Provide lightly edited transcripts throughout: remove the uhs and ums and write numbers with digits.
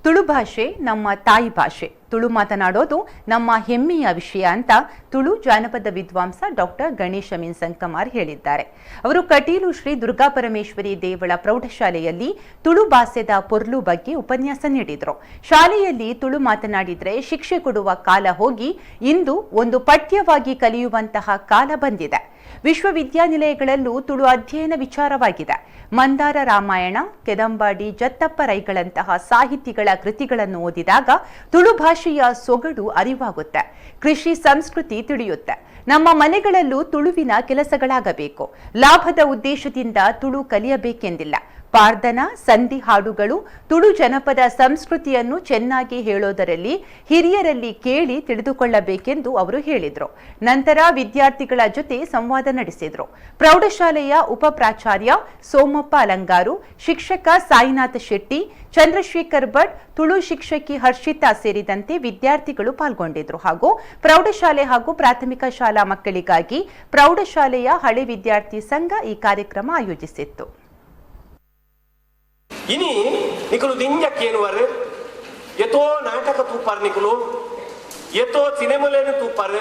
ತುಳು ಭಾಷೆ ನಮ್ಮ ತಾಯಿ ಭಾಷೆ. ತುಳು ಮಾತನಾಡೋದು ನಮ್ಮ ಹೆಮ್ಮೆಯ ವಿಷಯ ಅಂತ ತುಳು ಜಾನಪದ ವಿದ್ವಾಂಸ ಡಾಕ್ಟರ್ ಗಣೇಶ ಅಮೀನ್ ಸಂಕಮಾರ್ ಹೇಳಿದ್ದಾರೆ. ಅವರು ಕಟೀಲು ಶ್ರೀ ದುರ್ಗಾ ಪರಮೇಶ್ವರಿ ದೇವಳ ಪ್ರೌಢಶಾಲೆಯಲ್ಲಿ ತುಳು ಭಾಷೆದ ಪೊರ್ಲು ಬಗ್ಗೆ ಉಪನ್ಯಾಸ ನೀಡಿದರು. ಶಾಲೆಯಲ್ಲಿ ತುಳು ಮಾತನಾಡಿದ್ರೆ ಶಿಕ್ಷೆ ಕೊಡುವ ಕಾಲ ಹೋಗಿ ಇಂದು ಒಂದು ಪಠ್ಯವಾಗಿ ಕಲಿಯುವಂತಹ ಕಾಲ ಬಂದಿದೆ. ವಿಶ್ವವಿದ್ಯಾನಿಲಯಗಳಲ್ಲೂ ತುಳು ಅಧ್ಯಯನ ವಿಚಾರವಾಗಿದೆ. ಮಂದಾರ ರಾಮಾಯಣ, ಕೆದಂಬಾಡಿ ಜತ್ತಪ್ಪ ರೈಗಳಂತಹ ಸಾಹಿತಿಗಳ ಕೃತಿಗಳನ್ನು ಓದಿದಾಗ ತುಳು ಭಾಷೆಯ ಸೊಗಡು ಅರಿವಾಗುತ್ತೆ, ಕೃಷಿ ಸಂಸ್ಕೃತಿ ತಿಳಿಯುತ್ತೆ. ನಮ್ಮ ಮನೆಗಳಲ್ಲೂ ತುಳುವಿನ ಕೆಲಸಗಳಾಗಬೇಕು. ಲಾಭದ ಉದ್ದೇಶದಿಂದ ತುಳು ಕಲಿಯಬೇಕೆಂದಿಲ್ಲ. ಪಾರ್ದನ, ಸಂಧಿ ಹಾಡುಗಳು ತುಳು ಜನಪದ ಸಂಸ್ಕೃತಿಯನ್ನು ಚೆನ್ನಾಗಿ ಹೇಳೋದರಲ್ಲಿ ಹಿರಿಯರಲ್ಲಿ ಕೇಳಿ ತಿಳಿದುಕೊಳ್ಳಬೇಕೆಂದು ಅವರು ಹೇಳಿದರು. ನಂತರ ವಿದ್ಯಾರ್ಥಿಗಳ ಜೊತೆ ಸಂವಾದ ನಡೆಸಿದರು. ಪ್ರೌಢಶಾಲೆಯ ಉಪಪ್ರಾಚಾರ್ಯ ಸೋಮಪ್ಪ ಅಲಂಗಾರು, ಶಿಕ್ಷಕ ಸಾಯಿನಾಥ ಶೆಟ್ಟಿ, ಚಂದ್ರಶೇಖರ್ ಭಟ್, ತುಳು ಶಿಕ್ಷಕಿ ಹರ್ಷಿತಾ ಸೇರಿದಂತೆ ವಿದ್ಯಾರ್ಥಿಗಳು ಪಾಲ್ಗೊಂಡಿದ್ದರು. ಹಾಗೂ ಪ್ರೌಢಶಾಲೆ ಹಾಗೂ ಪ್ರಾಥಮಿಕ ಶಾಲಾ ಮಕ್ಕಳಿಗಾಗಿ ಪ್ರೌಢಶಾಲೆಯ ಹಳೆ ವಿದ್ಯಾರ್ಥಿ ಸಂಘ ಈ ಕಾರ್ಯಕ್ರಮ ಆಯೋಜಿಸಿತ್ತು. ಇನಿ ನಿಕುಲು ದಿಂಜಕ್ಕೇನುವರು, ಎತೋ ನಾಟಕ ತೂಪಾರ್ ನಿಕುಲು, ಎತೋ ಸಿನಿಮಲೇನು ತೂಪಾರ್,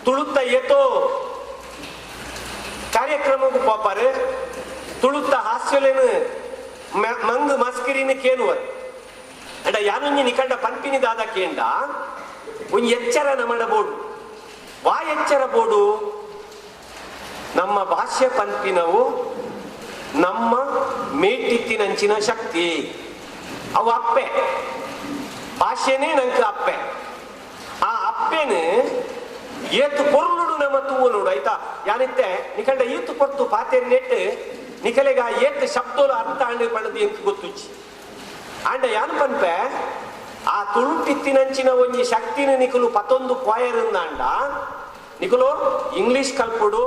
ತುಳುತ್ತ ಎತೋ ಕಾರ್ಯಕ್ರಮಕ್ಕೂ ಪೋಪಾರ್, ತುಳುತ್ತ ಹಾಸ್ಯಲೇನು ಮಂಗ್ ಮಸ್ಕಿರಿನ ಕೇನುವರು. ಅಂಡ ಯಾನೊಂಜಿ ನಿಕಂಡ ಪನ್ಪಿನಿ ದಾದ ಕೇಂಡ, ಒಂಜಿ ಎಚ್ಚರ ನಮಡ ಬೋಡು. ವಾ ಎಚ್ಚರ ಬೋಡು? ನಮ್ಮ ಭಾಷ್ಯ ಪನ್ಪಿನವು ನಮ್ಮ ಮೇಟಿತ್ತಿನಂಚಿನ ಶಕ್ತಿ. ಅವು ಅಪ್ಪೆ ಭಾಷೆನೇ ನಂಗೆ ಅಪ್ಪೆ. ಆ ಅಪ್ಪೆನು ಏತು ಪೊರ್ಲುಡು ನಮ್ಮ ತೂವನುಡು, ಆಯ್ತಾ? ಯಾನಿತ್ತೆ ನಿಕಂಡ ಈತು ಪೊರ್ತು ಪಾತೆರ್ ನೆಟ್ ನಿಕಲೆಗ ಆ ಏತ್ ಶಬ್ದೋಲು ಅರ್ಥ ಆಂಡ್ ಪಂಡದು ಎಂಕ್ ಗೊತ್ತುಜ್ಜಿ. ಆಂಡ ಯಾನ್ ಪನ್ಪೆ, ಆ ತುಳುಟಿತ್ತಿನಂಚಿನ ಒಂಜಿ ಶಕ್ತಿನ ನಿಕುಲು ಪತ್ತೊಂದು ಪೋಯರಂದಾಂಡ ನಿಕುಲು ಇಂಗ್ಲಿಷ್ ಕಲ್ಪುಡು.